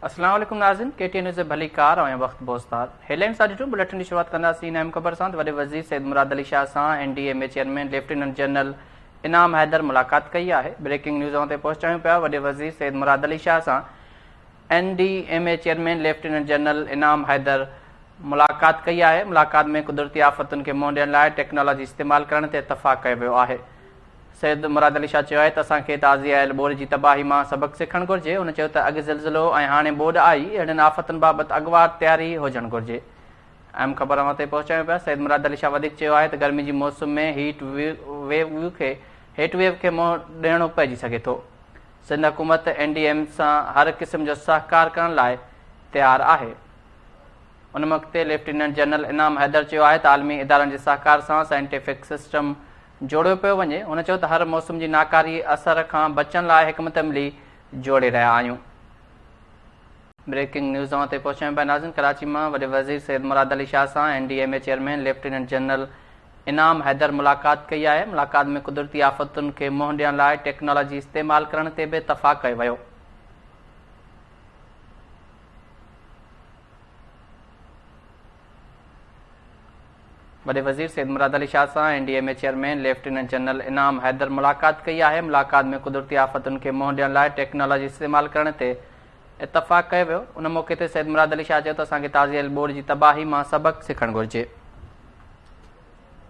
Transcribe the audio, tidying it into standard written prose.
اسلام عليڪم ناظرين ڪي ٽي نيوز ڀليڪار آهيان بخت بوستار هيڊلائنز سان ڏٺو بليٽن جي شروعات ڪنداسين اهم خبر سان وڏي وزير سيد مراد علي شاهه سان N D M A chairman lieutenant general Inam Haider ملاقات ڪئي آهي بريڪنگ نيوز اوهان تائين پهچايون پيا وڏي وزير سيد مراد علي شاهه سان N D M A chairman lieutenant general Inam Haider ملاقات ڪئي آهي ملاقات ۾ قدرتي آفتن کي منهن ڏيڻ لاء ٽيڪنالاجي استعمال ڪرڻ تي اتفاق ڪيو ويو آهي سيد مراد علي شاهه چيو آهي ته اسان کي تازي آيل ٻوڏ جي تباهي مان سبق سکڻ گهرجي. هن چيو ته اڳ زلزلو ۽ هاڻي ٻوڏ آئي، اهڙين آفتن بابت اڳواٽ تياري هجڻ گهرجي. اهم خبر اوهان تائين پهچايون پيا. سيد مراد علي شاهه وڌيڪ چيو آهي ته گرمي جي موسم ۾ هيٽ ويو کي هيٽ ويو کي منهن ڏيڻو پئجي سگهي ٿو. سنڌ حڪومت اين ڊي ايم سان هر قسم جو سهڪار ڪرڻ لاء تيار آهي. ان موقعي تي ليفٽيننٽ جنرل انعام حيدر چيو آهي ته عالمي ادارن جي سهڪار سان سائنٽيفڪ سسٽم جوڙيو پيو وڃي. هن چيو ته هر موسم جي ناڪاري اثر کان بچڻ لاء حڪمت عملي جوڙي رهيا آهيون. بريڪنگ نيوز اوهان تائين پهچايون پيا ناظرين ڪراچي مان وڏي وزير سيد مراد علي شاهه سان N D M A chairman lieutenant general Inam Haider ملاقات ڪئي آهي ملاقات ۾ قدرتي آفتن کي منهن ڏيڻ لاء ٽيڪنالاجي استعمال ڪرڻ تي به اتفاق ڪيو ويو. وڏي وزير سيد مراد علي شاهه سان N D M A chairman lieutenant general Inam Haider ملاقات ڪئي آهي، ملاقات ۾ قدرتي آفتن کي منهن ڏيڻ لاء ٽيڪنالاجي استعمال ڪرڻ تي اتفاق ڪيو ويو، ان موقعي تي سيد مراد علي شاهه چيو ته اسان کي تازي آيل ٻوڏ جي تباهي مان سبق سکڻ گهرجي.